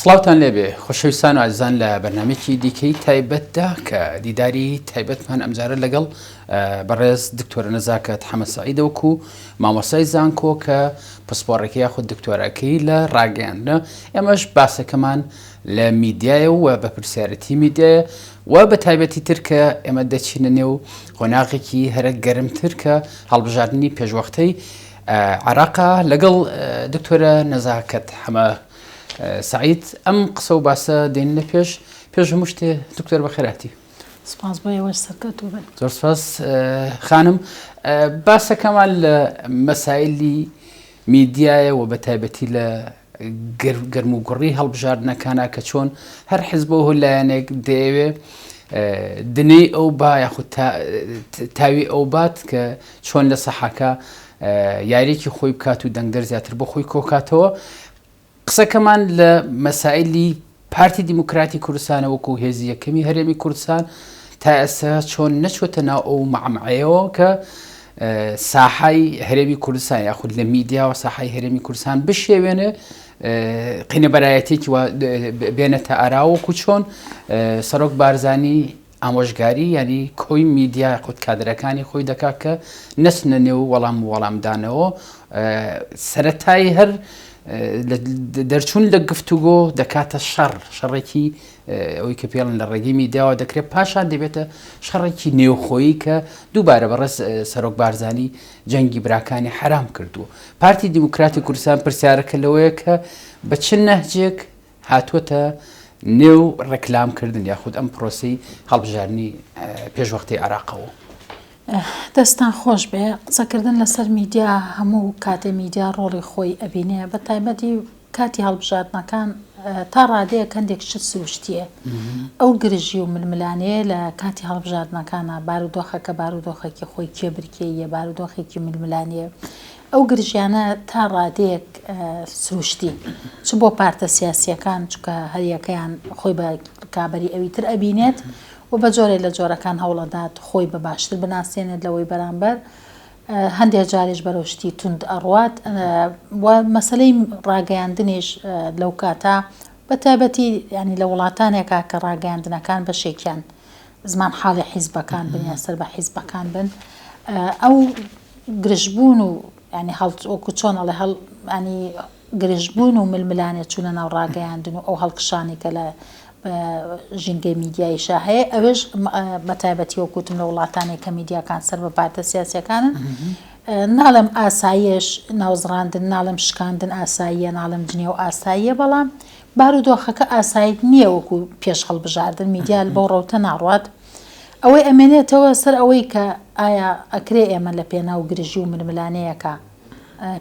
سڵاوتان لێبێ خۆشەویستان و ئازیزان لە بەرنامەیەکی دیکەی تایبەتدا کە دیداری تایبەتمان ئەمجارە لەگەڵ بەڕێز دکتۆرە نەزاکەت حەمە سەعیدە وەکو مامۆستای زانکۆ کە پسپۆڕەکە یاخود دکتۆراکەی لە ڕاگەیاندنە ئێمەش باسەکەمان لە میدیایە و بە پرسیارەتی میدیایە و بە تایبەتی تر کە ئێمە دەچینە نێو قۆناغێکی هەرە گەرمتر کە هەڵبژاردنی پێشوەختەی عێراقە لەگەڵ دکتۆرە نەزاکەت حەمە سەعید ئەم قسە و باسە دێننە پێش پێش هەموو شتێ دکتۆر بەخێراتی. سپاس بۆ ئێوەش سەرکەوتوو بن. زۆر سپاس خانم باسەکەمان لە مەسایلی میدیایە و بە تایبەتی لە گەرم و گوڕی هەڵبژاردنەکانە کە چۆن هەر حزب و لایەنێک دەیەوێ دنەی ئەو با یاخود تاوی ئەو بات کە چۆن لە سەحاکە یاریەکی خۆی بکات و دەنگدەر زیاتر بۆ خۆی کۆکاتەوە قسەکەمان لە مەسایلی پارتی دیموکراتی کوردستانە وەکو هێزی یەکەمی هەرێمی کوردستان تا ئێستا چۆن نەچوەتە ناو ئەو مەعمعەیەوە کە ساحای هەرێمی کوردستان یاخود لە میدیاوە ساحای هەرێمی کوردستان بشێوێنێ قینەبەرایەتێکی بێنێتە ئاراوەکو چۆن سەرۆک بارزانی ئامۆژگاری یانی کۆی میدیا یاخود کادرەکانی خۆی دەکات کە نەچنە نێو وەڵام و وەڵامدانەوە سەرەتای هەر دەرچوون لە گفتوگۆ دەکاتە شەڕ شەڕێکی ئەوەی کە پێڵن لە ڕێگەی میدیاوە دەکرێت پاشان دەبێتە شەڕێکی نێوخۆیی کە دووبارە بەڕێز سەرۆک بارزانی جەنگی براکانی حرام کردووە پارتی دیموکراتی کوردستان پرسیارەکە لەوەیە کە بە چ نەهجێک هاتووەتە نێو ڕێکلام کردن یاخود ئەم پرۆسەی هەڵبژاردنی پێشوەختەی عێراقەوە؟ دەستتان خۆش بێ، قسەکردن لەسەر میدیا هەموو کاتێ میدیا ڕۆڵی خۆی ئەبینێ بە تایبەتی کاتی هەڵبژاردنەکان تا ڕادەیەک هەندێک شت سروشتیە ئەو گرژی و ململانێیە لە کاتی هەڵبژاردنەکانە بارودۆخەکە بارودۆخێکی خۆی کێبرکێیە بارودۆخێکی ململانێ ئەو گرژیانە تا ڕادەیەک سروشتین، چ بۆ پارتە سیاسییەکان، چونکە هەریەکەیان خۆی بە ڕکابەری ئەوی تر ئەبینێت و بە جۆرێ لە جۆرەکان هەوڵەدات خۆی بە باشتر بناسێنێت لەوەی بەرامبەر، هەندێ جاریش بەرەو شتی توند ئەڕوات و مەسەلەی ڕاگەیاندنیش لەو کاتە بە تایبەتی یانی لە وڵاتانێکا کە ڕاگەیاندنەکان بەشێکیان زمان حاڵی حیزبەکان بن یان سەر بە حیزبەکان بن ئەو گرژبوون و یانی هەڵ وەکو چۆن ئەڵێ هەڵ ینی گرژبوون و ململانێ چوونە ناو ڕاگەیاندن و ئەو هەڵکشانی کە لە ژینگەی میدیاییشا هەیە ئەوێش بە تایبەتی وەکوتم لە وڵاتانێک کە میدیاکان سەر بە پارتە سیاسیەکانن ناڵێم ئاساییش ناوزڕاندن ناڵێم شکاندن ئاساییە ناڵێم جنێو ئاساییە بەڵام بارودۆخەکە ئاسایی نییە وەکو پێش هەڵبژاردن میدیا بەو ڕەوتە ناڕوات ئەوەی ئەمێنێتەوە سەر ئەوەی کە ئایا ئەکرێ ئێمە لە پێناو گرژی و ململانێیەکا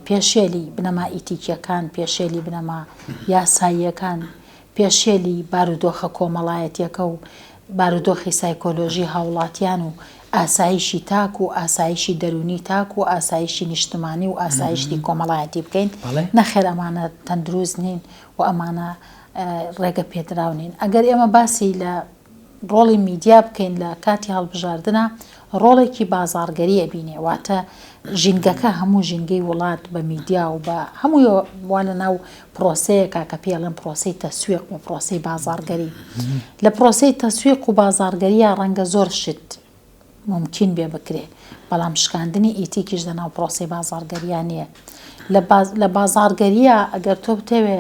پێشێلی بنەما ئیتیکیەکان، پێشێلی بنەما یاساییەکان، پێشێلی بارودۆخە کۆمەڵایەتیەکە و بارودۆخی سایکۆلۆژی هاوڵاتیان و ئاسایشی تاک و ئاسایشی دەروونی تاک و ئاسایشی نیشتمانی و ئاسایشتی کۆمەڵایەتی بکەین؟ نەخێر ئەمانە تەندروست نین و ئەمانە ڕێگە پێدراو نین. ئەگەر ئێمە باسی لە ڕۆڵی میدیا بکەین لە کاتی هەڵبژاردنا ڕۆڵێکی بازاڕگەری ئەبینێ واتە ژینگەکە هەموو ژینگەی وڵات بە میدیا و بە هەمووی وا لە ناو پرۆسەیەکە کە پێی ئەڵێن پرۆسەی تەسویق و پرۆسەی بازاڕگەری لە پرۆسەی تەسویق و بازاڕگەرییا ڕەنگە زۆر شت مومکین بێ بکرێ بەڵام شکاندنی ئیتیکیش لە ناو پرۆسەی بازاڕگەرییا نییە لە بازاڕگەرییا ئەگەر تۆ بتەوێ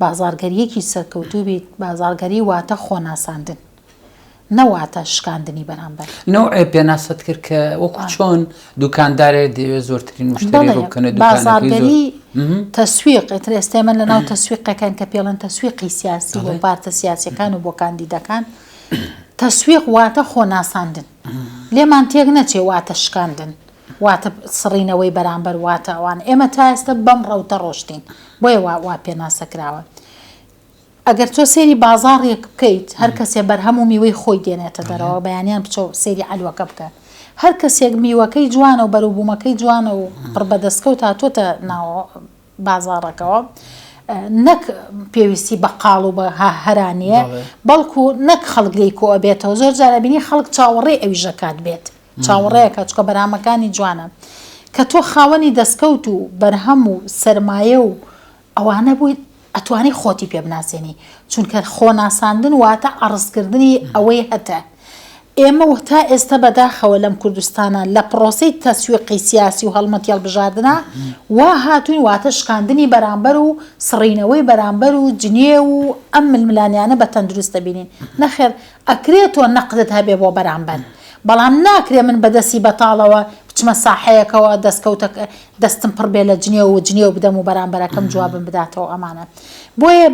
بازاڕگەرییەکی سەرکەوتوو بیت، بازاڕگەری واتە خۆناساندن، نە واتە شکاندنی بەرامبەر. نەوعێ پێناسەت کرد کە وەکو چۆن دوکاندارێک دەیەوێت زۆرترین مشتەری ڕوو بکەنە دوکانەکەی زۆر. بازاڕگەری تەسویق، ئیتر ئێستا ئێمە لەناو تەسویقێکاین کە پێڵێن تەسویقی سیاسی بۆ پارتە سیاسیەکان و بۆ کاندیدەکان، تەسویق واتە خۆناساندن، لێمان تێک نەچێ واتە شکاندن. واتە سڕینەوەی بەرامبەر واتە ئەوان ئێمە تا ئێستا بەم ڕەوتە ڕۆشتین بۆیە وا وا پێناسە کراوە ئەگەر تۆ سەیری بازاڕێک بکەیت هەر کەسێ بەرهەم و میوەی خۆی دێنێتە دەرەوە بەیانیان بچۆ سەیری عەلوەکە بکە هەر کەسێک میوەکەی جوانە و بەروبوومەکەی جوانە و پڕ بە دەستکەوت هاتۆتە ناو بازاڕەکەوە نەک پێویستی بە قاڵ و بە هەرا نییە بەڵکو نەک خەڵک لێی کۆ ئەبێتەوە زۆر جار ئەبینی خەڵک چاوەڕێی ئەویش ئەکات بێت چاوەڕێکە چونکە بەرامەکانی جوانە کە تۆ خاوەنی دەستکەوت و بەرهەم و سەرمایە و ئەوانە بوویت. ئەتوانی خۆتی پێ بناسێنی چونکە خۆناساندن واتە عەڕزکردنی ئەوەی هەتە. ئێمە و تا ئێستە بەداخەوە لەم کوردستانە لە پڕۆسەی تەسویقی سیاسی و هەڵمەتی هەڵبژاردنا وا هاتووین واتە شکاندنی بەرامبەر و سڕینەوەی بەرامبەر و جنێو و ئەم ململانێیانە بە تەندروست دەبینین. نەخێر ئەکرێ تۆ نەقدت هەبێ بۆ بەرامبەر بەڵام ناکرێ من بە دەستی بەتاڵەوە بچمە ساحەیەکەوە دەستکەوتەکە دەستم پڕ بێ لە جنێو و جنێو بدەم و بەرامبەرەکەم جوابم بداتەوە ئەمانە. بۆیە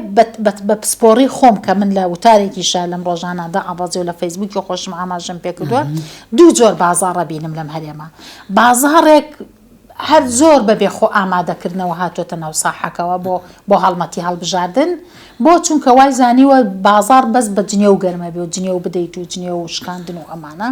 بە پسپۆڕی خۆم کە من لە وتارێکیشا لەم ڕۆژانە دائەبەزێ و لە فەیسبووکی خۆشم ئاماژەم پێ کردووە، دوو جۆر بازاڕ ئەبینم لەم هەرێمە. بازاڕێک هەر زۆر بە بێ خۆ ئامادەکردنەوە هاتۆتە ناو ساحەکەوە بۆ بۆ هەڵمەتی هەڵبژاردن، بۆ چونکە وای زانیوە بازاڕ بەس بە جنێو گەرمە بێ و جنێو بدەیت و جنێو و شکاندن و ئەمانە.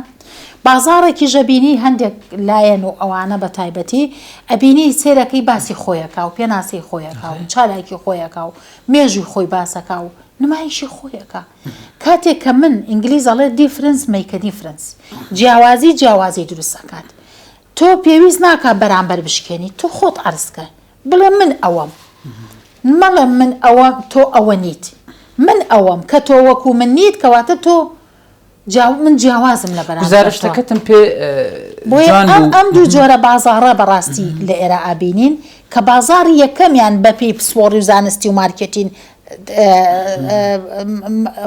بازاڕێکیش ئەبینی هەندێک لایەن و ئەوانە بە تایبەتی ئەبینی سەیرەکەی باسی خۆی ئەکا و پێناسەی خۆی ئەکا و چالاکی خۆی ئەکا و مێژووی خۆی باس ئەکا و نمایشی خۆی ئەکا کاتێک کە من ئینگلیز ئەڵێ difference make a difference جیاوازی جیاوازی دروست ئەکات تۆ پێویست ناکا بەرامبەر بشکێنی تۆ خۆت عەرز کە بڵێ من ئەوەم مەڵێ من ئەوەم تۆ ئەوە نیت من ئەوەم کە تۆ وەکو من نیت کەواتە تۆ جا من جیاوازم لە بەرامبەر تۆ. گوزارشتەکەتم پێ بۆیە جوان ئەم بوو. ئەم دوو جۆرە بازاڕە بەڕاستی لە ئێرە ئابینین کە بازاڕی یەکەمیان بە پێی پسپۆڕی و زانستی و مارکێتین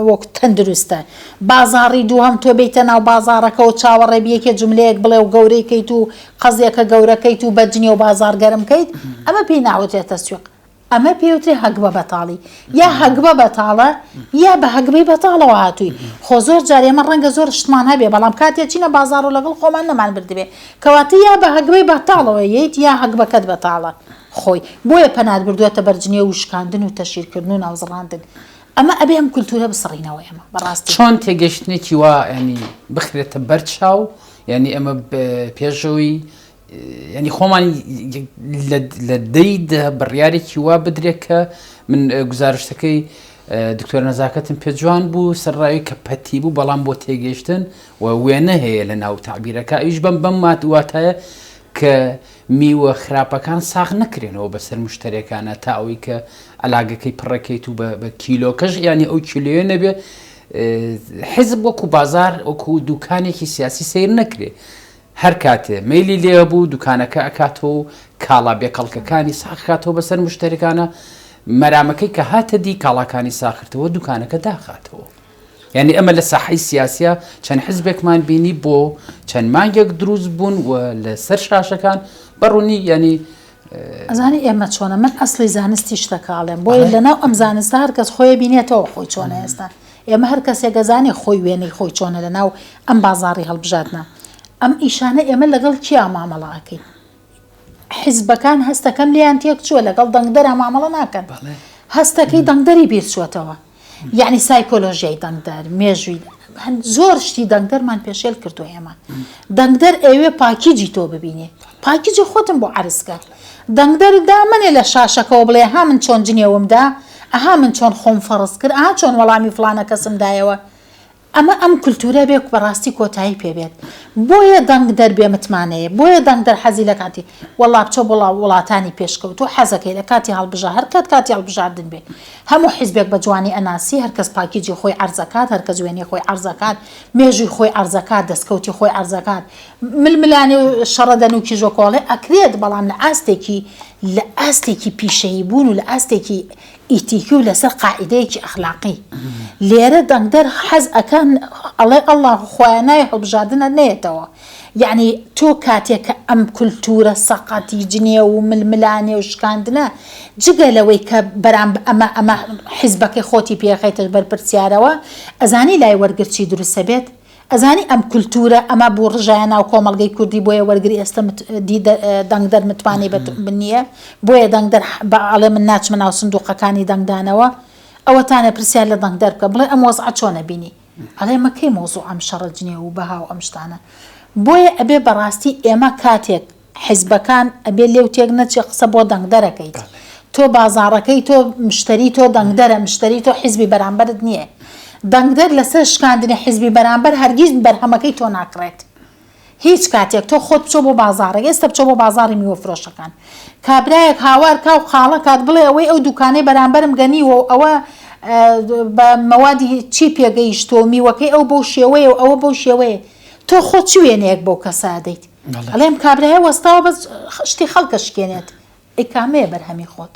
وەک تەندروستە بازاڕی دووهەم تۆ بێیتە ناو بازاڕەکەوە چاوەڕێ بی یەکێ جوملەیەک بڵێ و گەورەی کەیت و قەزیەکە گەورە کەیت و بە جنێو بازاڕ گەرم کەیت ئەمە پێی ناوترێ تەسویق ئەمە پێوترێ هەگبە بەتاڵی. یا هەگبە بەتاڵە یا بە هەگبەی بەتاڵەوە هاتووی. خۆ زۆر جار ئێمە ڕەنگە زۆر شتمان هەبێ بەڵام کاتێ چینە بازاڕ و لەگەڵ خۆمان نەمان بردبێ. کەواتە یا بە هەگبەی بەتاڵەوە یەیت یا هەگبەکەت بەتاڵە خۆی. بۆیە پەنات بردووەتە بەر جنێو و شکاندن و تەشهیرکردن و ناوزڕاندن. ئەمە ئەبێ ئەم کولتوورە بسڕینەوە ئێمە بەڕاستی. چۆن تێگەیشتنێکی وا یانی بخرێتە بەر چاو یانی ئەمە پێشەوەی یانی خۆمان لە دەی دە بڕیارێکی وا بدرێت کە من گزارشتەکەی دکتۆر نەزاکەتم پێ جوان بوو سەرڕاوی کە پەتی بوو بەڵام بۆ تێگەیشتن و وێنە هەیە لە ناو تعبیرەکە ئەویش بەم بەم مات واتایە کە میوە خراپەکان ساغ نەکرێنەوە بەسەر مشتەرەکانە تا ئەوەی کە علاگەکەی پڕەکەیت و بە کیلۆکەش ینی ئەو کیلۆیە نەبێ حزب وەکو بازار وەکو دوکانێکی سیاسی سیر نەکرێ هەر کاتێ مەیلی لێ بوو دوکانەکە ئەکاتەوە و کاڵا بێکەڵکەکانی ساخکاتەوە بەسەر مشتەریەکانە، مەرامەکەی کە هاتە دی کاڵاکانی ساخرتەوە دوکانەکە داخاتەوە. یعنی ئەمە لە ساحەی سیاسیە چەند حزبێکمان بینی بۆ چەند مانگێک دروست بوون و لەسەر شاشەکان بەڕوونی ینی ئەزانی ئێمە چۆنە من ئەسڵی زانستی شتەکە ئەڵێم بۆیە لەناو ئەم زانستە هەرکەس خۆی بینێتەوە خۆی چۆنە ئێستا ئێمە هەر کەسێک ئەزانێ خۆی وێنەی خۆی چۆنە لە ناو ئەم بازاڕی هەڵبژاردنە. ئەم ئیشانە ئێمە لەگەڵ کیا مامەڵە ئەکەین؟ حیزبەکان هەستەکەم لێیان تێک چووە لەگەڵ دەنگدەرا مامەڵە ناکەن. هەستەکەی دەنگدەری بیر چووەتەوە. یەعنی سایکۆلۆژیای دەنگدەر، مێژووی زۆر شتی دەنگدەرمان پێشێل کردووە ئێمە. دەنگدەر ئەیەوێ package ی تۆ ببینێ. package ی خۆتم بۆ عەرز کە. دەنگدەر دامەنێ لە شاشەکەوە بڵێ ها من چۆن جنێوم دا، ئەها من چۆن خۆم فەڕز کرد، ئەها چۆن وەڵامی فڵانە کەسم دایەوە. ئەمە ئەم کولتوورە بێ بەڕاستی کۆتایی پێ بێت. بۆیە دەنگدەر بێ متمانەیە، بۆیە دەنگدەر حەزی لە کاتی، وەڵا بچۆ بۆ وڵاتانی پێشکەوتوو حەزەکەی لە کاتی هەڵبژا هەر کات کاتی هەڵبژاردن بێ هەموو حیزبێک بە جوانی ئەناسی، هەر کەس package ی خۆی عەرز ئەکات، هەر کەس وێنەی خۆی عەرز ئەکات، مێژووی خۆی عەرز ئەکات، دەستکەوتی خۆی عەرز ئەکات. ململانێ و شەڕە دەنووکی ژۆکۆڵێ ئەکرێت، بەڵام لە ئاستێکی لە ئاستێکی پیشەیی بوون و لە ئاستێکی ئیتیکی و لەسەر قاعیدەیەکی ئەخلاقی. لێرە دەنگدەر حەز ئەکا ئەڵێ ئەڵڵا خوایە ناوی هەڵبژاردنە نەیەتەوە. یەعنی تۆ کاتێ کە ئەم کولتوورە سەقەتی جنێو و ململانێ و شکاندنە جگە لەوەی کە بەرامب ئەمە ئەمە حیزبەکەی خۆتی پێ ئەخەیتە بەر پرسیارەوە ئەزانی لای وەرگر چی دروست ئەبێت؟ ئەزانی ئەم کولتوورە ئەمە بوو ڕژایە ناو کۆمەڵگەی کوردی بۆیە وەرگر ئێستە دەنگدەر متمانەی بە نییە بۆیە دەنگدەر بە ئەڵێ من ناچمە ناو سندوقەکانی دەنگدانەوە ئەوەتانە پرسیار لە دەنگدەر بکە بڵێ ئەم وەزعە چۆنە بینی ئەڵێ مە کەی مەوزوع ئەم شەڕە جنێو و بەها و ئەم شتانە بۆیە ئەبێ بەڕاستی ئێمە کاتێک حیزبەکان ئەبێ لێو تێک نەچێ قسە بۆ دەنگدەرەکەیت تۆ بازاڕەکەی تۆ مشتەری تۆ دەنگدەرە مشتەری تۆ حیزبی بەرامبەرت نییە دەنگدەر لەسەر شکاندنی حیزبی بەرامبەر هەرگیز بەرهەمەکەی تۆ ناکڕێت. هیچ کاتێک تۆ خۆت بچۆ بۆ بازاڕێک ئێستا بچۆ بۆ بازاڕی میوە فرۆشەکان کابرایەک هاوار کا و قاڵە کات بڵێ ئەوەی ئەو دوکانەی بەرامبەرم گەنیوە و ئەوە بە مەوادی چی پێگەیشتووە و میوەکەی ئەو بەو شێوەیە و ئەوە بەو شێوەیە تۆ خۆت چ وێنەیەک بەو کەسە ئەدەیت ئەڵێ ئەم کابرایە وەستاوە بەس شتی خەڵکە شکێنێت ئەی کامەیە بەرهەمی خۆت؟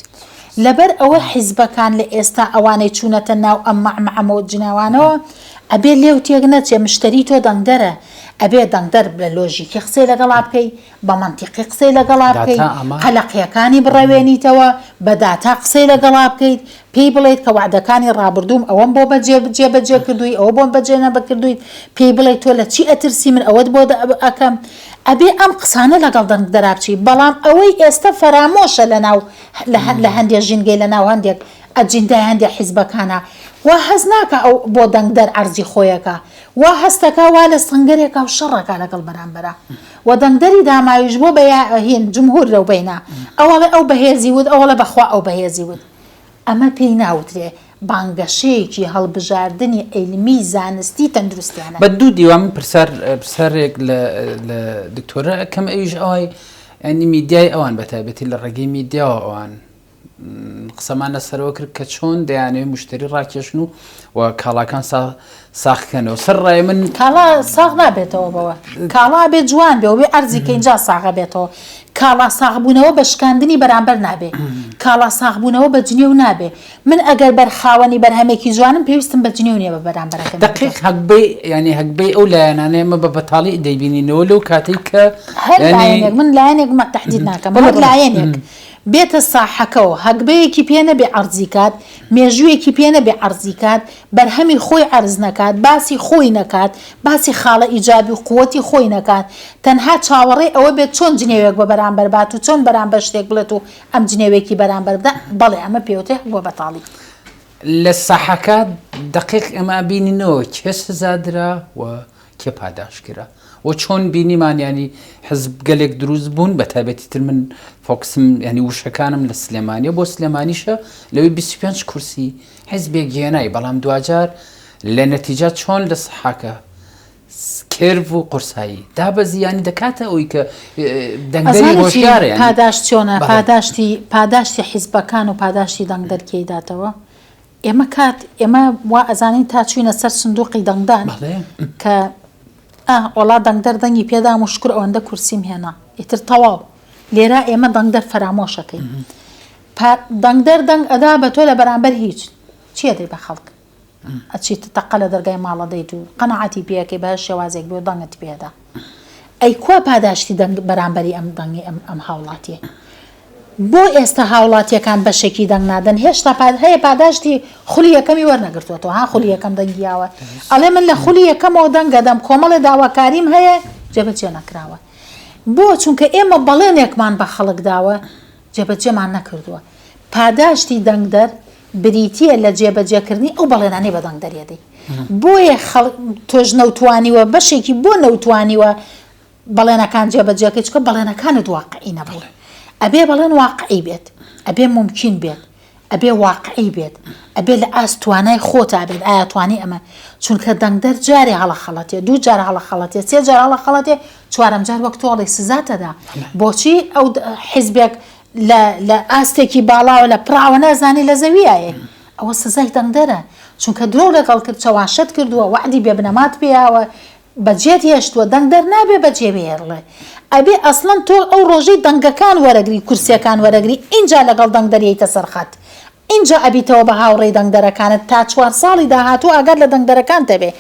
لەبەر ئەوە حیزبەکان لە ئێستا ئەوانەی چوونەتە ناو ئەم مەعمەعەمە و جنێوانەوە ئەبێ لێو تێک نەچێ مشتەری تۆ دەنگدەرە ئەبێ دەنگدەر بە لۆژیکی قسەی لەگەڵا بکەی بە مەنتیقی قسەی لەگەڵا بکەی داتا ئەمە. قەلەقیەکانی بڕەوێنیتەوە بە داتا قسەی لەگەڵا بکەیت پێی بڵێیت کە وەعدەکانی ڕابردووم ئەوەم بۆ بەجێ جێبەجێ کردووی ئەوە بۆم بەجێ نەبکردوویت پێی بڵێیت تۆ لە چی ئەترسی من ئەوەت بۆ ئەکەم ئەبێ ئەم قسانە لەگەڵ دەنگدەرا بچی بەڵام ئەوەی ئێستە فەرامۆشە لەناو لە هەندێ ژینگەی لەناو هەندێک ئەجیندای هەندێ حیزبەکانا وا هەست ناکا ئەو بۆ دەنگدەر عەرزی خۆیەکا وا هەستەکا وا لە سەنگەرێکا و شەڕەکا لەگەڵ بەرامبەرا و دەنگدەری داماویش بۆ بە هین جمهور لەو بەینا ئەوەڵێ ئەو بەهێزی وت ئەوەڵێ بەخوا ئەو بەهێزی وت ئەمە پێی ناوترێ بانگەشەیەکی هەڵبژاردنی عیلمی زانستی تەندروستیانە. بە دوو دیوە من پرسیار پرسیارێک لە لە دکتۆرە ئەکەم ئەویش ئەوەی یانی میدیای ئەوان بە تایبەتی لە ڕێگەی میدیاوە ئەوان قسەمان لەسەرەوە کرد کە چۆن دەیانەوێت مشتری ڕاکێشن و و کاڵاکان ساخکەنەوە سەر ڕای من کاڵا ساغ نابێتەوە بەوە کاڵا بێ جوان بێ و بێ ئەرزی کە اینجا ساغە بێتەوە کاڵا ساغبوونەوە بە شکاندنی بەرامبەر نابێ کاڵا ساغبوونەوە بە جنێو نابێ من ئەگەر بەر خاوەنی بەرهەمێکی جوانم پێویستم بە جنێو نییە بە بەرامبەرەکەم دەقیق هەگبەی یانی هەگبەی ئەو لایەنانەی ئێمە بە بەتاڵی دەیبینینەوە لەو کاتەی کە هەر لایەنێک من لایەنێک تەحدید ناکەم هەر لایەنێک بێتە ساحەکەوە هەگبەیەکی پێ نەبێ عەرزی کات، مێژوویەکی پێ نەبێ عەرزی کات، بەرهەمی خۆی عەرز نەکات، باسی خۆی نەکات، باسی خاڵە ئیجابی و قوەتی خۆی نەکات، تەنها چاوەڕێی ئەوە بێت چۆن جنێوێک بە بەرامبەر بات و چۆن بەرامبەر شتێک بڵێت و ئەم جنێوێکی بەرامبەر بدا، بەڵێ ئەمە پێوترێ هەگبە بەتاڵی. لە ساحەکە دەقیق ئێمە ئەبینینەوە کێ سزا درا و کێ پاداشت کرا و چۆن بینیمان ینی حزب گەلێک دروست بوون بە تایبەتی تر من فۆکسم ینی وشەکانم لە سلێمانیە بۆ سلێمانیشە لەوەی 25 کورسی حزبێک گێنای بەڵام دواجار لە نەتیجا چۆن لە سەحاکە کێرڤ و قورسایی دابەزی ینی دەکاتە ئەوی کە دەنگدەری هۆشیارە پاداشت چۆنە پاداشتی پاداشتی حیزبەکان و پاداشتی دەنگدەر کێی داتەوە ئێمە کات ئێمە وا ئەزانین تا چوینە سەر سندوقی دەنگدان کە ئا وەڵا دەنگدەر دەنگی پێدام و شکر ئەوەندە کورسیم هێنا ئیتر تەواو لێرە ئێمە دەنگدەر فەرامۆشەکەین دەنگدەر دەنگ ئەدا بە تۆ لە بەرامبەر هیچ چیە دەی بە خەڵک ئەچیت تەقە لە دەرگای ماڵە دەیت و قەناعەتی پێەکەی بە هەر شێوازێک بێ دەنگت پێدا ئەی کوا پاداشتی دەنگ بەرامبەری ئەم دەنگی ئەم ئەم هاوڵاتیە بۆ ئێستا هاوڵاتیەکان بەشێکی دەنگ نادەن هێشتا هەیە پاداشتی خولی یەکەمی وەرنەگرتووەتەوە ها خولی یەکەم دەنگی یاوە ئەڵێ من لە خولی یەکەمەوە دەنگەدەم کۆمەڵێ داواکاریم هەیە جێبەجێ نەکراوە بۆ چونکە ئێمە بەڵێنێکمان بە خەڵک داوە جێبەجێمان نەکردووە پاداشتی دەنگدەر بریتییە لە جێبەجێکردنی ئەو بەڵێنانەی بە دەنگدەر ئەدەی بۆیە خەڵک تۆش نەوتوانیوە بەشێکی بۆ نەوتوانیوە بەڵێنەکان جێبەجێکەی چونکە بەڵێنەکانت واقعی نەبوون ئەبێ بەڵێن واقعی بێت ئەبێ مومکین بێت ئەبێ واقعی بێت ئەبێ لە ئاست توانای خۆتا بێت ئایا توانی ئەمە چونکە دەنگدەر جارێ هەڵەخەڵەتێ دوو جار هەڵەخەڵەتێ سێ جار هەڵەخەڵەتێ چوارەم جار وەک تۆڵی سزاتەدا بۆچی ئەو حیزبێک لە لە ئاستێکی باڵاوە لە پڕاوە نازانێ لە زەویایە ئەوە سزای دەنگدەرە چونکە درۆ لەگەڵ کرد چەواشەت کردووە وەعدی بێبنەمات پێیاوە بەجێت هێشتووە دەنگدەر نابێ بەجێ بهێڵێ ئەبێ ئەسڵەن تۆ ئەو ڕۆژەی دەنگەکان وەرەگری کورسیەکان وەرەگری ئینجا لەگەڵ دەنگدەر یەیتە سەر خەت ئینجا ئەبیتەوە بە هاوڕێی دەنگدەرەکانت تا چوار ساڵی داهاتوو ئاگات لە دەنگدەرەکانت ئەبێ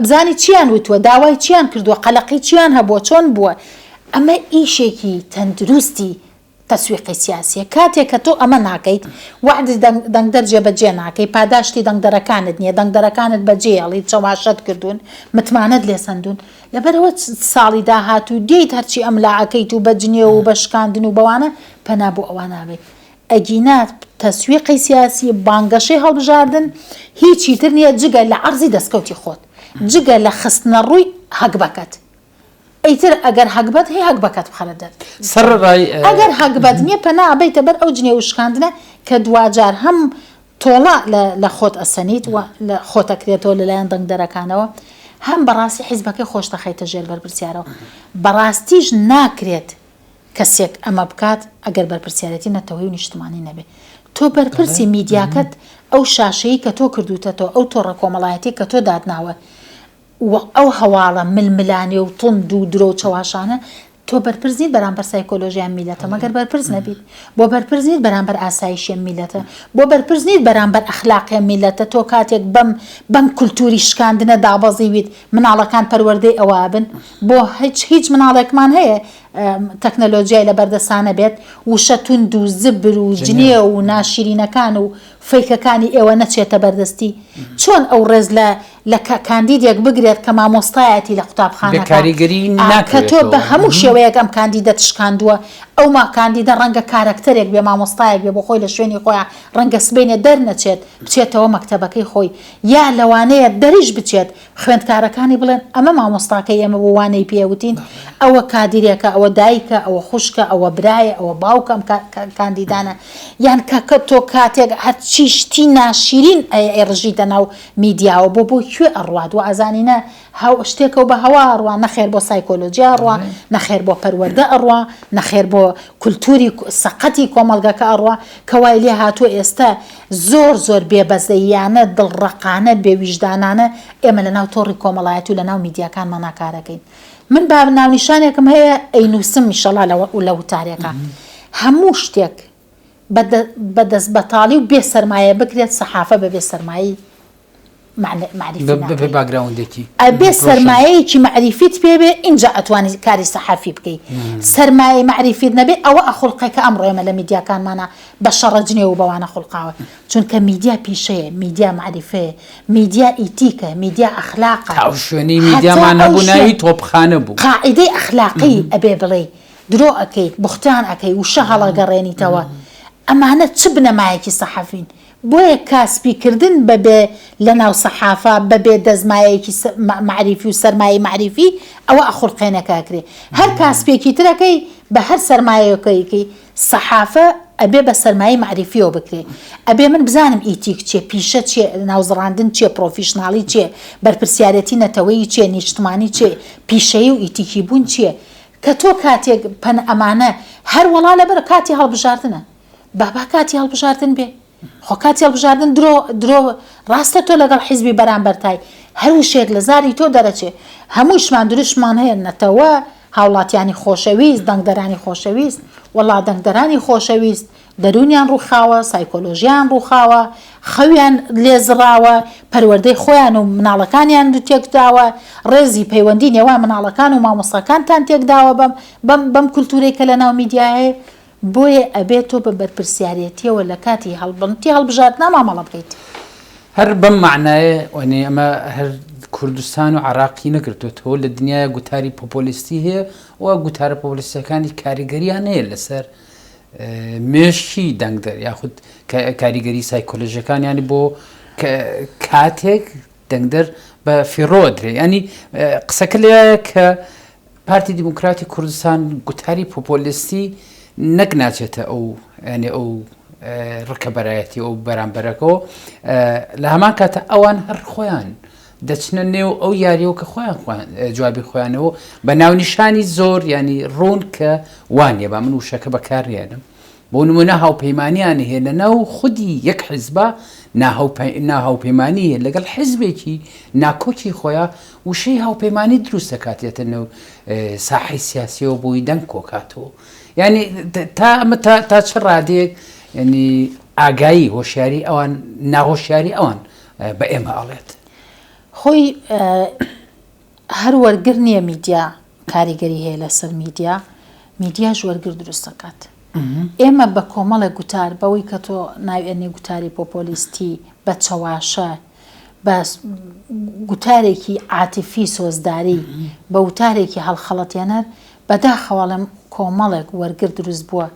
بزانی چیان وتووە داوای چیان کردووە قەلەقی چیان هەبووە چۆن بووە ئەمە ئیشێکی تەندروستی تەسویقی سیاسیە کاتێک کە تۆ ئەمە ناکەیت وەعدی دەنگدەر جێبەجێ ناکەی پاداشتی دەنگدەرەکانت نیە دەنگدەرەکانت بەجێیەڵیت چەواشەت کردوون متمانەت لێ سەندوون لەبەرئەوە ساڵی داهاتوو دێیت هەرچی ئەم لا ئەکەیت و بە جنێو و بە شکاندن و بەوانە پەنا بۆ ئەوان نابەیت ئەگینا تەسویقی سیاسی بانگەشەی هەڵبژاردن هیچی تر نیە جگە لە عەرزی دەستکەوتی خۆت جگە لە خستنەڕووی هەگبەکەت. ئیتر ئەگەر هەگبەت هەیە هەگبەکەت بخەرە دەر. سەرەڕای. ئەگەر هەگبەت نیە پەنا ئەبەیتە بەر ئەو جنێو و شکاندنە کە دواجار هەم تۆڵە لە لە خۆت ئەسەنیت و لە خۆت ئەکرێتەوە لە لایەن دەنگدەرەکانەوە. هەم بەڕاستی حیزبەکەی خۆش دەخەیتە ژێر بەرپرسیارەوە. بەڕاستیش ناکرێت کەسێک ئەمە بکات ئەگەر بەرپرسیارێتی نەتەوەیی و نیشتمانی نەبێ. تۆ بەرپرسی میدیاکەت ئەو شاشەیی کە تۆ کردووتەتەوە، ئەو تۆڕە کۆمەڵایەتیەی کە تۆ داتناوە و ئەو هەواڵە ململانێ و توند و درۆ و چەواشانە، تۆ بەرپرس نیت بەرامبەر سایکۆلۆژیای ئەم میللەتە، مەگەر بەرپرس نەبیت؟ بۆ بەرپرس نیت بەرامبەر ئاسایشی ئەم میللەتە؟ بۆ بەرپرس نیت بەرامبەر ئەخلاقی ئەم میللەتە؟ تۆ کاتێک بەم بەم کولتوری شکاندنە دابەزیویت، مناڵەکان پەروەردەی ئەوە ئەبن؟ بۆ هیچ هیچ مناڵێکمان هەیە تەکنەلۆجیای لەبەردەسا نەبێت، وشە توند و زبر و جنێو و ناشیرینەکان و فەیکەکانی ئێوە نەچێتە بەردەستی؟ چۆن ئەو ڕێز لە لە کە کاندیدێک بگرێت کە مامۆستایەتی لە قوتابخانەکە کاریگەری ئا کە تۆ بە هەموو شێوەیەک ئەم کاندیدەت شکاندووە ئەو ما کاندیدە ڕەنگە کارەکتەرێک بێ مامۆستایەک بێ بۆ خۆی لە شوێنی خۆیا ڕەنگە سبەینێ دەرنەچێت بچێتەوە مەکتەبەکەی خۆی یا لەوانەیە دەریش بچێت خوێندکارەکانی بڵێن ئەمە مامۆستاکەی ئێمە بوو وانەی پێ وتین، ئەوە کادیرێکە، ئەوە دایکە، ئەوە خوشکە، ئەوە برایە، ئەوە باوکە ئەم کاندیدانە، یان کە تۆ کاتێک هەرچی شتی ناشیرین ئەیڕژیتە ناو میدیاوە بۆ بۆ کوێ ئەڕوات و ئەزانی نە شتێکە و بە هەوا ئەڕوا، نەخێر بۆ سایکۆلۆجیا ئەڕوا، نەخێر بۆ پەروەردە ئەڕوا، نەخێر بۆ کولتوری سەقەتی کۆمەڵگەکە ئەڕوا، کە وای لێ هاتووە ئێستا زۆر زۆر بێ بەزەییانە، دڵڕەقانە، بێ ویژدانانە ئێمە لەناو تۆڕی کۆمەڵایەتی و لەناو میدیاکانمانا کارەکەین. من با ناونیشانێکم هەیە ئەینووسم ئیشەڵا لە وتارێکا. هەموو شتێک بە دەستبەتاڵی و بێ سەرمایە بکرێت، سەحافە بە بێ سەرمایەی مەعریفی ناکرێ. باکگراوندێکی ئەبێ سەرمایەیەکی مەعریفیت پێ بێ ئینجا ئەتوانی کاری سەحافی بکەی. سەرمایەی مەعریفیت نەبێ ئەوە ئەخوڵقێ کە ئەمڕۆ ئێمە لە میدیاکانمانا بە شەڕە جنێو و بەوانە خوڵقاوە. چونکە میدیا پیشەیە، میدیا مەعریفەیە، میدیا ئیتیکە، میدیا ئەخلاقە. تا ئەو شوێنەی میدیامان هەبوو ناوی تۆپخانە بوو. قاعیدەی ئەخلاقی ئەبێ بڵێی درۆ ئەکەیت، بوختان ئەکەی، وشە هەڵەگەڕێنیتەوە. ئەمانە چ بنەمایەکی سەحەفین؟ بۆیە کاسپی کردن بە بێ لە ناو سەحافە بە بێ دەستمایەیەکی مەعریفی و سەرمایەی مەعریفی ئەوە ئەخوڵقێنێ کە ئەکرێ هەر کاسپیەکی تر ئەکەی بە هەر سەرمایەکەی کەی سەحافە ئەبێ بە سەرمایەی مەعریفیەوە بکرێ ئەبێ من بزانم ئیتیک چیە پیشە چیە ناوزڕاندن چیە پرۆفیشناڵی چیە بەرپرسیارێتی نەتەوەیی چیە نیشتمانی چیە پیشەیی و ئیتیکی بوون چیە کە تۆ کاتێک پەن ئەمانە هەر وەڵا لەبەر کاتی هەڵبژاردنە با با کاتی هەڵبژاردن بێ خۆ کاتی هەڵبژاردن درۆ درۆ ڕاستە تۆ لەگەڵ حیزبی بەرامبەرتای هەر وشەیەک لە زاری تۆ دەرەچێ هەموویشمان دروشمان هەیە نەتەوە هاوڵاتیانی خۆشەویست دەنگدەرانی خۆشەویست وەڵا دەنگدەرانی خۆشەویست دەروونیان ڕووخاوە سایکۆلۆژیان ڕووخاوە خەویان لێ زڕاوە پەروەردەی خۆیان و مناڵەکانیان تێکداوە ڕێزی پەیوەندی نێوان مناڵەکان و مامۆستاکانتان تێکداوە بەم بەم بەم کولتوورەی کە لەناو میدیا هەیە بۆیە ئەبێت تۆ بە بەرپرسیارێتیەوە لە کاتی هەڵبنتی هەڵبژاردنا مامەڵە بکەیت. هەر بەم مەعنایە وەنی ئەمە هەر کوردستان و عێراقی نەگرتوێتەوە لە دنیایا گوتاری پۆپۆلیستی هەیە و گوتارە پۆپۆلیستەکانی کاریگەریان هەیە لەسەر مێشکی دەنگدەر یاخود کاریگەری سایکۆلۆژیەکانیانی بۆ کاتێک دەنگدەر بە فیڕۆ درێ ینی قسەکە لەیە کە پارتی دیموکراتی کوردستان گوتاری پۆپۆلیستی نەک ناچێتە ئەو یانی ئەو ڕکەبەرایەتی ئەو بەرامبەرەکەەوە لە هەمان کاتە ئەوان هەر خۆیان دەچنە نێو ئەو یاریەوە کە خۆیان خۆیان جوابی خۆیانەوە بە ناونیشانی زۆر ینی ڕوون کە وانە با من وشەکە بەکارێنم بۆ نمونە هاوپەیمانیان هەیە لە ناو خودی یەک حیزبا ناهاوپەیمانی هەیە لەگەڵ حیزبێکی ناکۆکی خۆیا وشەی هاوپەیمانی دروست دەکات دێتە نێو ساحەی سیاسیەوە بۆی دەنگ کۆکاتەوە یعنی تا ئەمە تا چ ڕادەیەک ینی ئاگایی هۆشیاری ئەوان ناهۆشیاری ئەوان بە ئێمە ئەڵێت خۆی هەر وەرگر نییە میدیا کاریگەری هەیە لەسەر میدیا، میدیاش وەرگر دروست دەکات. ئێمە بە کۆمەڵێک گوتار، بەوەی کە تۆ ناوی ئەنێی گوتاری پۆپۆلیستی، بە چەواشە، بە گوتارێکی عاتیفی سۆزداری، بە وتارێکی هەڵخەڵەتێنەر، بەداخەوە ئەڵێم کۆمەڵێک وەرگر دروست بووە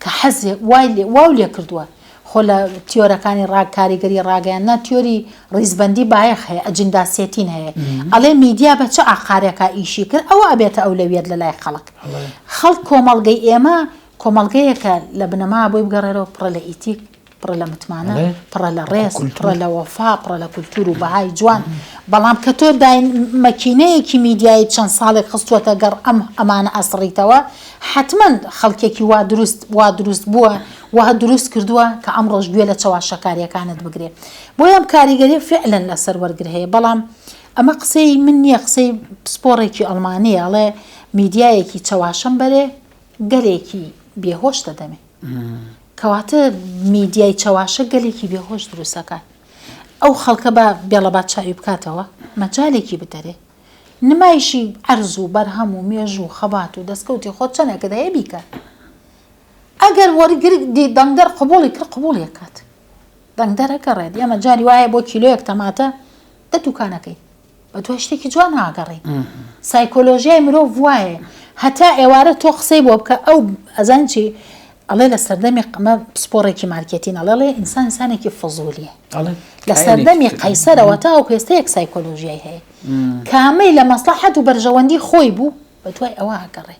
کە حەزێ وای لێ واو لێ کردووە خۆ لە تیۆرەکانی ڕا کاریگەری ڕاگەیاندنا تیۆری ڕیزبەندی بایەخ هەیە agenda setting هەیە ئەڵێ میدیا بە چ ئاقارێکا ئیشی کرد ئەوە ئەبێتە ئەولەویەت لە لای خەڵک خەڵک کۆمەڵگەی ئێمە کۆمەڵگەیەکە لە بنەما بۆی بگەڕێرەوە پڕە لە ئیتیک. پڕە لە متمانە، پڕە لە ڕێز، پڕە لە وەفا، پڕە لە کولتوور و بەهای جوان، بەڵام کە تۆ داین مەکینەیەکی میدیایی چەند ساڵێک خستووەتە گەڕ ئەم ئەمانە ئەسڕیتەوە، حەتمەن خەڵکێکی وا دروست وا دروست بووە وا دروست کردووە کە ئەمڕۆش گوێ لە چەواشەکارییەکانت بگرێ. بۆیە ئەم کاریگەرییە فیعلەن لەسەر وەرگر هەیە، بەڵام ئەمە قسەی من نییە قسەی پسپۆڕێکی ئەڵمانییە ئەڵێ میدیایەکی چەواشەم بەرێ گەلێکی بێهۆش دەدەمێ. کەواتە میدیای چەواشە گەلێکی بێهۆش دروست ئەکات. ئەو خەڵکە با بێڵە با چاوی بکاتەوە، مەجالێکی بدەرێ. نمایشی عەرز و بەرهەم و مێژوو و خەبات و دەستکەوتی خۆت چەنێکت هەیە بیکە. ئەگەر وەرگر دەنگدەر قبوڵی کرد قبوڵی ئەکات. دەنگدەر ئەگەڕێت. ئێمە جاری وایە بۆ کیلۆیەک تەماتە دە دوکانەکەی. بە دوای شتێکی جوان ئاگەڕێی. سایکۆلۆژیای مرۆڤ وایە هەتا ئێوارە تۆ قسەی بۆ بکە ئەو ئەزانی چی ئەڵێ لە سەردەمی ئەمە پسپۆڕێکی مارکێتین ئەڵێ ئەڵێ ئینسان ئینسانێکی فزولیە لە سەردەمی قەیسەرەوە تاوەکو ئێستا یەک سایکۆلۆژیای هەیە کامەی لە مەسڵەحەت و بەرژەوەندی خۆی بوو بە دوای ئەوە ئەگەڕێ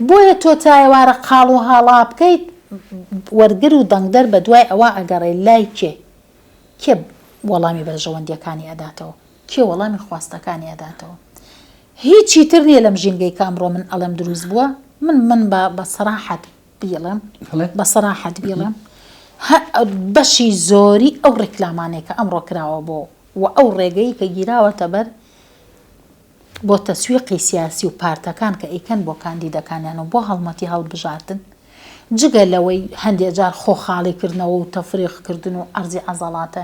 بۆیە تۆ تا ئێوارە قاڵ و هاڵا بکەیت وەرگر و دەنگدەر بە دوای ئەوە ئەگەڕێ لای کێ کێ وەڵامی بەرژەوەندیەکانی ئەداتەوە؟ کێ وەڵامی خواستەکانی ئەداتەوە؟ هیچی تر نیە لەم ژینگەی کە ئەمڕۆ من ئەڵێم دروست بووە، من من بە بە سەراحەت بیڵێم، بە سەراحەت بیڵێم، بەشی زۆری ئەو ڕیکلامانەی کە ئەمڕۆ کراوە بۆ و ئەو ڕێگەی کە گیراوەتە بەر بۆ تەسویقی سیاسی و پارتەکان کە ئەیکەن بۆ کاندیدەکانیان و بۆ هەڵمەتی هەڵبژاردن، جگە لەوەی هەندێ جار خۆ خاڵی کردنەوە و تەفریغ کردن و عەرزی عەزەڵاتە،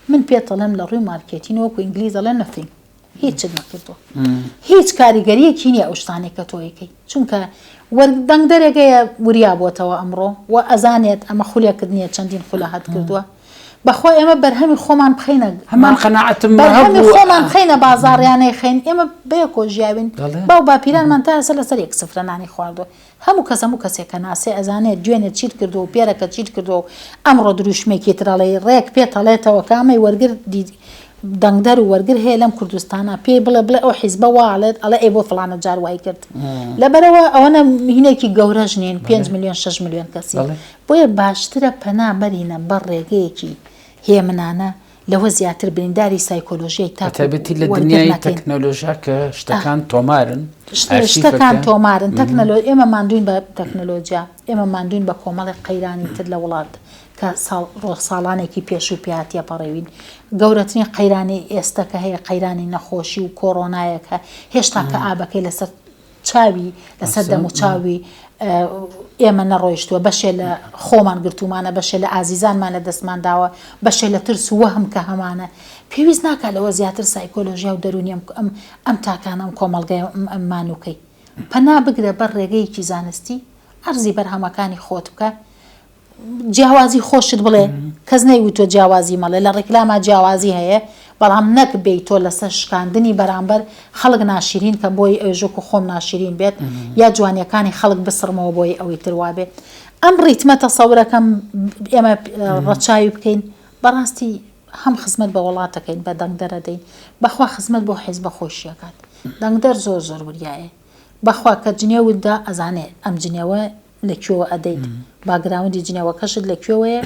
من پێت ئەڵێم لە ڕووی مارکێتین وەکو ئینگلیز ئەڵێن nothing هیچت نەکردووە هیچ کاریگەریەکی نییە ئەو شتانەی کە تۆ ئەیکەی چونکە دەنگدەرێک هەیە وریا بۆتەوە ئەمڕۆ و ئەزانێت ئەمە خولێکت نییە چەندین خولە هەت کردووە بەخوا ئێمە بەرهەمی خۆمان بخەینە هەمان قەناعەتم بەرهەمی خۆمان بخەینە بازاڕیانەی خەین ئێمە بەیەکۆ ژیاوین باو باپیرانمان تا ئێستا لەسەر یەک سفرە نانی خواردووە هەموو کەس هەموو کەسێک کە ناسێ ئەزانێت دوێنێ چیت کردووە و پێرەکە چیت کردووە و ئەمڕۆ دروشمێکی تر ئەڵێی ڕێک پێت ئەڵێتەوە کە ئەمەی وەرگر دەنگدەر و وەرگر هەیە لەم کوردستانە پێی بڵێ بڵێ ئەو حیزبە وا ئەڵێت ئەڵێ ئەی بۆ فڵانە جار وای کرد لەبەرئەوە ئەوەنە هینێکی گەورەش نین پێنج ملیۆن شەش ملیۆن کەسی بۆیە باشترە پەنا بەرینە بەر ڕێگەیەکی هێمنانە لەوە زیاتر برینداری سایکۆلۆژیای تاک و بەتایبەتی لە وەرگر دنیای نەکەین. تەکنەلۆژیا کە شتەکان تۆمارن، شتەکان ئەرشیفەکە. تۆمارن، تەکنەلۆ ئێمە ماندووین بە تەکنەلۆجیا، ئێمە ماندووین بە کۆمەڵێک قەیرانی تر لە وڵات کە ساڵ ڕۆ ساڵانێکی پێشوو پیا تێپەڕیوین. گەورەترین قەیرانی ئێستە کە هەیە قەیرانی نەخۆشی و کۆرۆنایە کە هێشتا کەئابەکەی لەسەر چاوی لەسەر دەم و چاوی ئێمە نەڕۆیشتووە، بەشێ لە خۆمان گرتوومانە، بەشێ لە ئازیزانمان لە دەستمان داوە، بەشێ لە ترس و وەهم کە هەمانە. پێویست ناکا لەوە زیاتر سایکۆلۆژیا و دەروونی ئەم ئەم تاکانە، ئەم کۆمەڵگەیە ئەم مانووکەی. پەنا بگرە بەر ڕێگەیەکی زانستی، عەرزی بەرهەمەکانی خۆت بکە، جیاوازی خۆشت بڵێ کەس نەیوتوە جیاوازی مەڵێ لە ڕیکلاما جیاوازی هەیە بەڵام نەک بێی تۆ لەسەر شکاندنی بەرامبەر خەڵک ناشرین کەم بۆی ئەویش وەکو خۆم ناشرین بێت یا جوانیەکانی خەڵک بسڕمەوە بۆی ئەوی تر وابێ ئەم ڕیتمە تەسەورەکەم ئێمە ڕەچاوی بکەین بەڕاستی هەم خزمەت بە وڵاتەکەین بە دەنگدەرە دەین بەخوا خزمەت بۆ حیزبە خۆشیەکات دەنگدەر زۆر زۆر وریایە بەخوا کە جنێوت دا ئەزانێ ئەم جنێوە لە کوێوە ئەدەیت باکگراوندی جنێوەکەشت لە کوێوەیە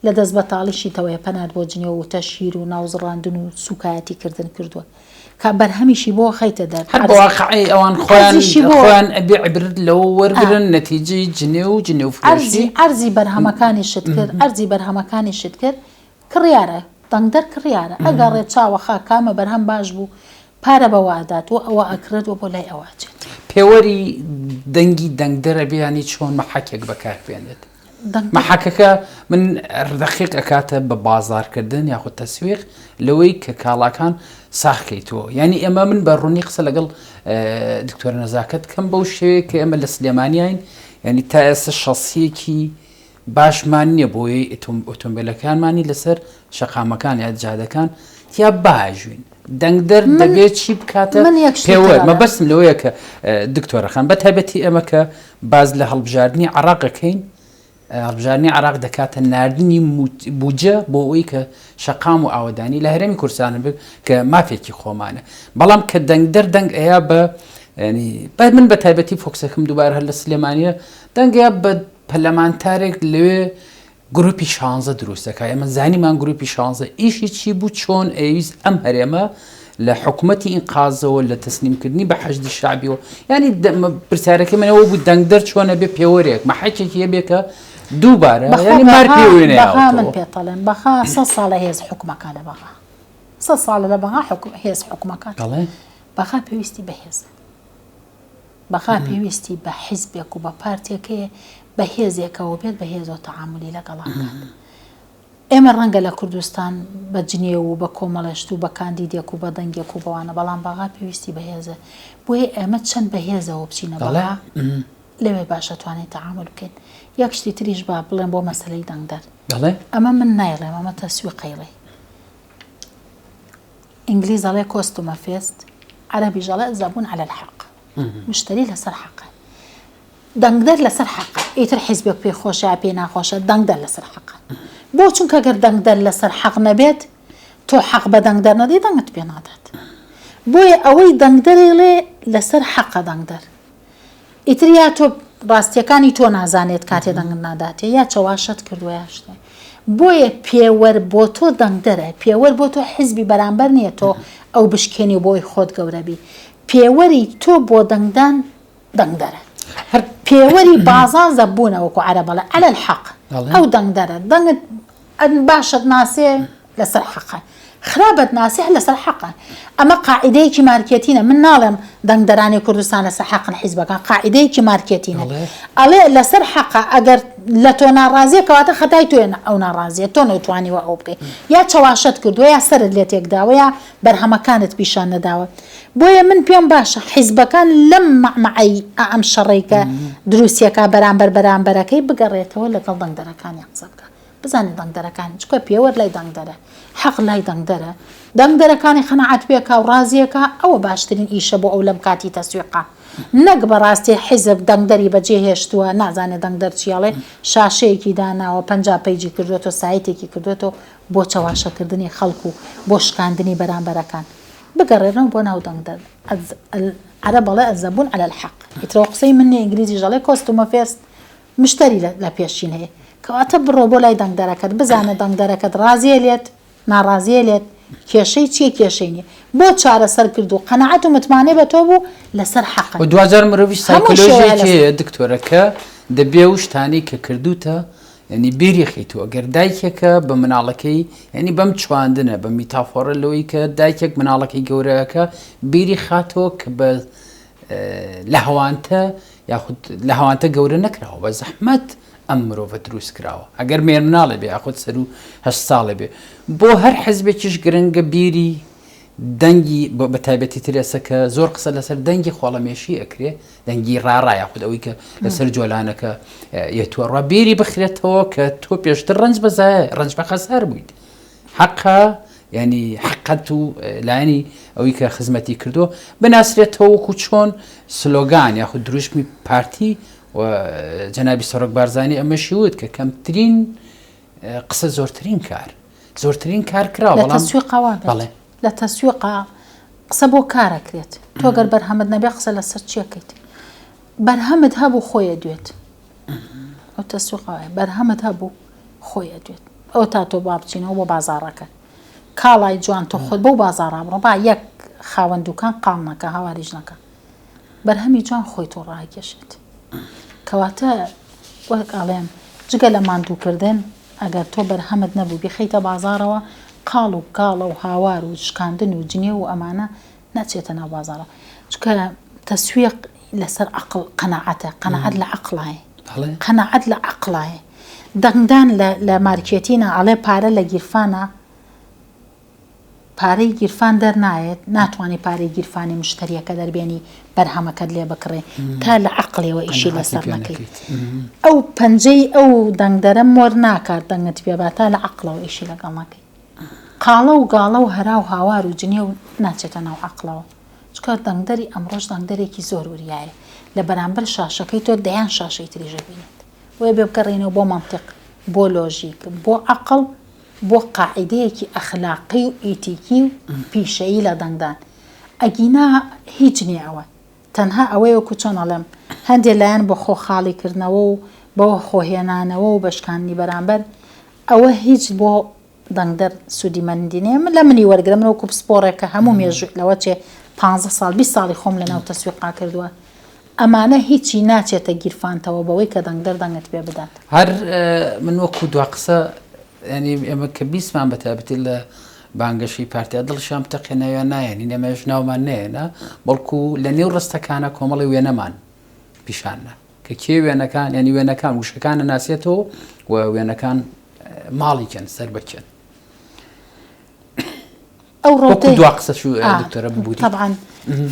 لە دەست بەتاڵیشیتەوەیە پەنات بۆ جنێو و تەشهیر و ناوزڕاندن و سوکایەتی کردن کردووە کە بەرهەمیشی بۆ خەیتە دەر هەر بە واقعی ئەوان خۆیان خۆیان ئەبێ عیبرەت لەوە وەرگرن نەتیجەی جنێو و جنێو فرۆشی عەرزی بەرهەمەکانیشت کرد عەرزی بەرهەمەکانیشت کرد کڕیارە دەنگدەر کڕیارە ئەگەڕێ چاوەخا کامە بەرهەم باش بوو پارە بەوە ئەدات و ئەوە ئەکڕێت و بۆ لای ئەوە ئەچێت. پێوەری دەنگی دەنگدەر ئەبێ یانی چۆن مەحەکێک بەکار بێنێت؟ مەحەکەکە من دەقیق ئەکاتە بە بازاڕکردن یاخود تەسویق لەوەی کە کاڵاکان ساغ کەیتەوە یانی ئێمە من بە ڕوونی قسە لەگەڵ دکتۆرە نەزاکەت کەم بەو شێوەیە کە ئێمە لە سلێمانیین ینی تا ئێستا شەسیەکی باشمان نییە بۆیە ئۆتۆمبیلەکانمانی لەسەر شەقامەکان یا جادەکان تیا باژوین دەنگدەر دەبێت چی بکاتە پێوەر مەبەستم لەوەیە کە دکتۆرەخان بە تایبەتی ئێمە کە باز لە هەڵبژاردنی عراقەکەین هەڵبژاردنی عراق دەکاتە ناردنی بودجە بۆ ئەوەی کە شەقام و ئاوەدانی لە هەرێمی کوردستان بێت کە مافێکی خۆمانە بەڵام کە دەنگدەر دەنگ ئەیا بە من بە تایبەتی فۆکسەکەم دووبارە هەر لە سلێمانیە دەنگەیە بە پەرلەمانتارێک لەوێ. گروپی شانزە دروست دەکا ئێمە زانیمان گروپی شانزە ئیشی چی بوو چۆن ئەیویست ئەم هەرێمە لە حکومەتی ئینقازەوە لە تەسلیمکردنی بە حەشدی شەعبیەوە یانی پرسیارەکەی من ئەوە بوو دەنگدەر چۆنە بێ پێوەرێک مەحەکێکی هەبێ کە دووبارە بەخوا یانی مار بەغا پێ بەغا من وێنەیەوە پێتەڵێم بەغا سە ساڵە هێز حکومەکە لە بەغا سە ساڵە لە بەغا حکوم هێز حکومەکات بەڵێ بەغا پێویستی بە هێزە بەغا پێویستی بە حیزبێک و بە پارتێک هەیە بە هێزێکەوە بێت بە هێزەوە تەعامولی لەگەڵا بکات. ئێمە ڕەنگە لە کوردستان بە جنێو و بە کۆمەڵێشت و بە کاندیدێک و بە دەنگێک و بەوانە بەڵام بەغا پێویستی بە هێزە. بۆیە ئێمە چەند بە هێزەوە بچینە بەغا لەوێ باش ئەتوانین تەعامول بکەین. یەک شتی تریش با بڵێم بۆ مەسەلەی دەنگدەر. ئەمە من نایڵێم ئەمە تەسویق ئەیڵێ. ئینگلیز ئەڵێ کۆستومە فێست، عەرەبیش ئەڵێ زەبون علی الحق، مشتەری لەسەر حەقە، دەنگدەر لەسەر حەقە، ئیتر حیزبێک پێی خۆشە یا پێی ناخۆشە دەنگدەر لەسەر حەقە. بۆ؟ چونکە گەر دەنگدەر لەسەر حەق نەبێت، تۆ حەق بە دەنگدەر نەدەی دەنگت پێ نادات. بۆیە ئەوەی دەنگدەر ئەیڵێ لەسەر حەقە دەنگدەر. ئیتر یا تۆ ڕاستیەکانی تۆ نازانێت کاتێ دەنگت ناداتێ یا چەواشەت کردوە یا شتێ بۆیە پێوەر بۆ تۆ دەنگدەرە پێوەر بۆ تۆ حزبی بەرامبەر نییە تۆ ئەو بشکێنی و بۆی خۆت گەورە بی پێوەری تۆ بۆ دەنگدان دەنگدەرە هەر پێوەری بازاڕ زەبوونە وەکو عەرەب ئەڵێ علی الحق بەڵێ. ئەو دەنگدەرە دەنگت باشت ناسێ لەسەر حەقە خراپت ناسی هەر لەسەر حەقە ئەمە قاعیدەیەکی مارکێتینە من ناڵێم دەنگدەرانی کوردستان لەسەر حەقن حیزبەکان قاعیدەیەکی مارکێتینە ئەڵێ لەسەر حەقە ئەگەر لە تۆ ناڕازیە کەواتە خەتای تۆیە ئەو ناڕازیە تۆ نەوتوانیوە ئەو بکەی یا چەواشەت کردووە یا سەرت لێ تێکداوە یا بەرهەمەکانت پیشان نەداوە بۆیە من پێم باشە حیزبەکان لەم مەعمەعەی ئەم شەڕەی کە دروستیەکە بەرامبەر بەرامبەرەکەی بگەڕێتەوە لەگەڵ دەنگدەرەکانیان قسە بکە بزانێ دەنگدەرەکانی چونکە پێوەر لای دەنگدەرە حەق لای دەنگدەرە دەنگدەرەکانی قەناعەت پێکا و ڕازیەکا ئەوە باشترین ئیشە بۆ ئەو لەم کاتی تەسویقا نەک بەڕاستی حیزب دەنگدەری بەجێ هێشتووە نازانێ دەنگدەر چی ئەڵێ شاشەیەکی داناوە 50 پەیجی کردووەتەوە سایتێکی کردووەتەوە بۆ چەواشەکردنی خەڵک و بۆ شکاندنی بەرامبەرەکان بگەڕێنەوە بۆ ناو دەنگدەر عەرەب ئەڵێ الزبون علی الحق ئیترەوە قسەی من نیە ئینگلیزیش ئەڵێ کۆستومە فێست مشتەری لە پێشین هەیە کەواتە بڕۆ بۆ لای دەنگدەرەکەت بزانە دەنگدەرەکەت ڕازیە لێت ناڕازیە لێت کێشەی چیە کێشەی نیە بۆ چارەسەر کرد و قەناعەت و متمانەی بە تۆ بوو لەسەر حەقن و دواجار مرۆڤیش هەموو شێوەیە سایکۆلۆژیەکی لەسەر هەیە دکتۆرە کە دەبێ و شتانەی کە کردوتە یعنی بیری خەیتەوە گەر دایکێکە بە مناڵەکەی یعنی بەم چواندنە بە میتافۆرە لەوەی کە دایکێک مناڵەکەی گەورەکە بیری خاتەوە کە بە لە هەوانتە یاخود لە هەوانتە گەورە نەکراوە بە زەحمەت ئەم مرۆڤە دروست کراوە ئەگەر مێرمناڵێ بێ یاخود سەر و هە ساڵێ بێ بۆ هەر حزبێکیش گرنگە بیری دەنگی بە تایبەتی تر ئێستا کە زۆر قسە لەسەر دەنگی خۆڵەمێشی ئەکرێ دەنگی ڕاڕا یاخود ئەوەی کە لەسەر جۆلانەکە یەتوەڕا بیری بخرێتەوە کە تۆ پێشتر ڕەنج بەزایە ڕەنج بە خەسار بوویت حەقە یانی حەقەت و لایەنی ئەوی کە خزمەتی کردووە بناسرێتەوە وەکو چۆن سلۆگان یاخود دروشمی پارتی و جەنابی سەرۆک بارزانی ئەمەشی وت کە کەمترین قسە زۆرترین کار زۆرترین کار کرا لە تەسویقا وا بێت بەڵێ لە تەسویقا قسە بۆ کارەکرێت تۆ گەر بەرهەمت نەبێ قسە لەسەر چیەکەیت بەرهەمت هەبوو خۆی ئەدوێت ئەو تەسویقا وایە بەرهەمت هەبوو خۆی ئەدوێت ئەو تا تۆ با بچینەوە بۆ بازاڕەکە کاڵای جوان تۆ خۆت بەو بازاڕا بڕۆ با یەک خاوەن دوکان قاڵ نەکا هاواریش نەکا بەرهەمی جوان خۆی تۆ ڕاکێشێت کەواتە وەک ئەڵێم جگە لە ماندووکردن ئەگەر تۆ بەرهەمت نەبوو بیخەیتە بازاڕەوە قاڵ و گاڵە و هاوار و شکاندن و جنێو و ئەمانە ناچێتە ناو بازاڕەوە چونکە تەسویق لەسەر عەقڵ قەناعەتە قەناعەت لە عەقڵایە قەناعەت لە عەقڵایە دەنگدان لە لە مارکێتینە ئەڵێ پارە لە گیرفانە پارەی گیرفان دەرنایەت ناتوانانی پارەی گیرفانی مشتریەکە دەربێنی بەرهەمەکەت لێ بکڕێ تا لە عەقڵیەوە ئیشی لەسەر نەکەیت ئەو پەنجەی ئەو دەنگدەرە مۆر ناکات دەنگت پێ با تا لە عەقڵەوە ئیشی لەگەڵ نەکەی قاڵە و گاڵە و هەرا و هاوار و جنێو ناچێتە ناو عەقڵەوە چونکە دەنگدەری ئەمڕۆش دەنگدەرێکی زۆر وریایە لە بەرامبەر شاشەکەی تۆ دەیان شاشەی تریش ئەبینێت بۆیە بێ بگەڕێینەوە بۆ مەنتیق بۆ لۆژیک بۆ عەقڵ بۆ قاعیدەیەکی ئەخلاقی و ئیتیکی و پیشەیی لە دەنگدان ئەگینا هیچ نییە ئەوە تەنها ئەوەیە وەکو چۆن ئەڵێم هەندێ لایەن بۆ خۆ خاڵی کردنەوە و. بەوە خۆهێنانەوە و بەشکاندنی بەرامبەر ئەوە هیچ بۆ دەنگدەر سوودیمەندی نیە من لە منی وەرگرە من وەکو پسپۆڕێک کە هەموو مێژوو لەوە چێ پ ساڵ 20 ساڵی خۆم لەناو تەسویقا کردووە ئەمانە هیچی ناچێتە گیرفانتەوە بەوەی کە دەنگدەر دەنگت پێ بدات. هەر من وەکو دوا قسە یانی ئێمە کە بیستمان بە تایبەتی لە بانگەشەی پارتیا دڵشیان بتەقێ ناویان نایەنین ئێمەش ناومان نەیەنا بەڵکو لە نێو ڕستەکانە کۆمەڵی وێنەمان پیشاننا کە کێ وێنەکان یعنی وێنەکان وشەکان ناسێتەوە و وێنەکان ماڵی کێن سەر بە کێن. ئەو ڕەوتەی دوا قسە شو دکتۆرە ببوری طبعا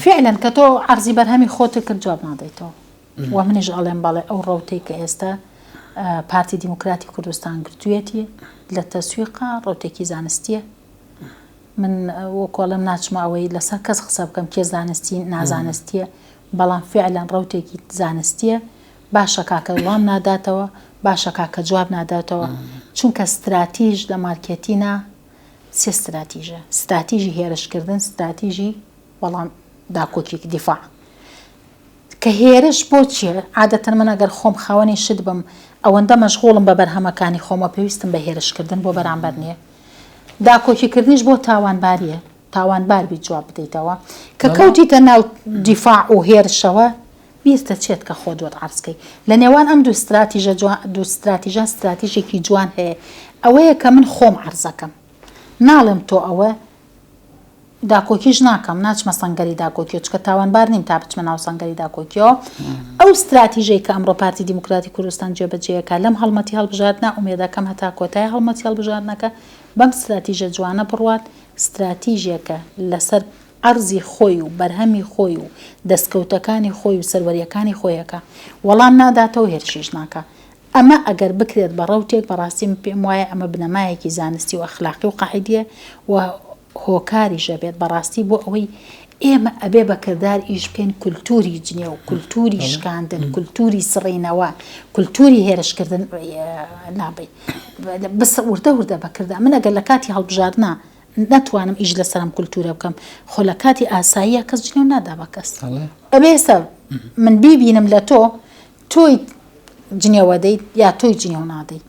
فعلا کە تۆ عەرزی بەرهەمی خۆت کرد جواب نادەیتەوە و منیش ئەڵێم بەڵێ ئەو ڕەوتەی کە ئێستا پارتی دیموکراتی کوردستان گرتوویەتی لە تەسویقا ڕەوتێکی زانستیە من وەکۆڵم ناچمە ئەوەی لەسەر کەس قسە بکەم کێ زانستی نازانستیە بەڵام فعلا ڕەوتێکی زانستیە باشە کاکە وڵام ناداتەوە باشە کاکە جواب ناداتەوە چونکە ستراتیژ لە مارکێتینا سێ ستراتیژە، ستراتیژی هێرشکردن، ستراتیژی وەڵام داکۆکی، دیفاع. کە هێرش بۆ چیە؟ عادەتەن من ئەگەر خۆم خاوەنی شت بم، ئەوەندە مەشغوڵم بە بەرهەمەکانی خۆمەوە پێویستم بە هێرشکردن بۆ بەرامبەر نیە. داکۆکیکردنیش بۆ تاوانباریە، تاوانبار بیت جواب بدەیتەوە. کە کەوتیتە ناو دیفاع و هێرشەوە، بیرتە چێت کە خۆت وەت عەرز کەی. لە نێوان ئەم دوو ستراتیژە جوان دوو ستراتیژە ستراتیژێکی جوان هەیە ئەوەیە کە من خۆم عەرزەکەم. ناڵێم تۆ ئەوە داکۆکیش ناکەم ناچمە سەنگەری داکۆکیەوە چونکە تاوانبار نیم تا بچمە ناو سەنگەری داکۆکیەوە. ئەو ستراتیژەی کە ئەمڕۆ پارتی دیموکراتی کوردستان جێبەجێیەکا لەم هەڵمەتی هەڵبژاردنە ئومێدەکەم هەتا کۆتای هەڵمەتی هەڵبژاردنەکە بەم ستراتیژە جوانە بڕوات ستراتیژێکە لەسەر عەرزی خۆی و بەرهەمی خۆی و دەستکەوتەکانی خۆی و سەروەریەکانی خۆی ئەکا وەڵام ناداتەوە هێرشیش ناکا ئەمە ئەگەر بکرێت بە ڕەوتێک بەڕاستی من پێم وایە ئەمە بنەمایەکی زانستی و ئەخلاقی و قاعیدیە و هۆکاریش ئەبێت بەڕاستی بۆ ئەوەی ئێمە ئەبێ بە کردار ئیش بکەین کولتوری جنێو کولتوری شکاندن کولتوری سڕینەوە کولتوری هێرشکردن لابەین بس وردە وردە بە کردار من ئەگەر لە کاتی هەڵبژاردنا نەتوانم ئیش لەسەر ئەم کولتوورە بکەم خۆ لە کاتی ئاساییە کەس جنێو نادا بە کەس ئەبێ ئێستا من بیبینم لە تۆ تۆیت جنێوە دەیت یا تۆی جنێو نادەیت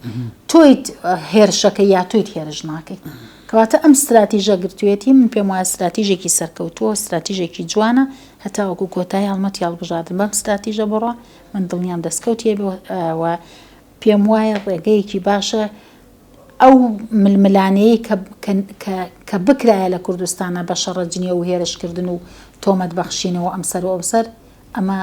تۆیت هێرشەکە یا تۆیت هێرش ناکەیت کەواتە ئەم ستراتیژە گرتوێتی من پێم وایە ستراتیژێکی سەرکەوتووە ستراتیژێکی جوانە هەتاوەکو کۆتایی هەڵمەتی هەڵبژاردن بەم ستراتیژە بڕە من دڵنیام دەستکەوتی و پێم وایە ڕێگەیەکی باشە ئەو ململانێیەی کە کە کە بکرایە لە کوردستانا بە شەڕە جنێو و هێرش کردن و تۆمەت بەخشینەوە ئەم سەر و ئەو سەر ئەمە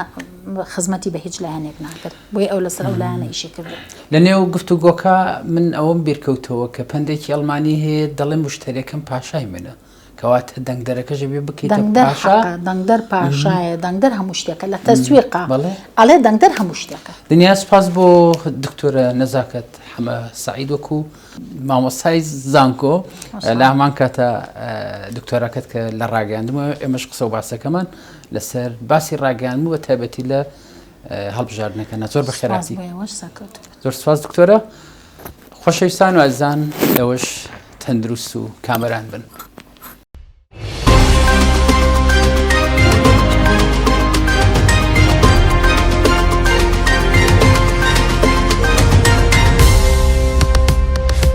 خزمەتی بە هیچ لایەنێک ناکرد بۆیە ئەو لەسەر ئەو لایەنە ئیشی کردووە. لە نێو گفتوگۆکە من ئەوەم بیرکەوتەوە کە پەندێکی ئەڵمانی هەیە دەڵێ مشتەریەکەم پاشای منە. کەواتە دەنگدەرەکەش ئەبێ بکەیتە دەنگدەر پاشا. حەقە، دەنگدەر پاشایە، دەنگدەر هەموو شتێکە، لە تەسویقا بەڵێ. ئەڵێ دەنگدەر هەموو شتێکە. دنیا سوپاس بۆ دکتۆرە نەزاکەت حەمە سەعید وەکو مامۆستای زانکۆ لە هەمان کاتە دکتۆراکەت کە لە ڕاگەیاندن و ئێمەش قسە و باسەکەمان لەسەر باسی ڕاگەیاندن بە تایبەتی لە هەڵبژاردنەکە زۆر سوپاس بەخێراتی بۆ ئێوەش سەرکەوتوو بن. زۆر سوپاس دکتۆرە خۆشەویستان و ئازیزان ئێوەش تەندروست و کامەران بن.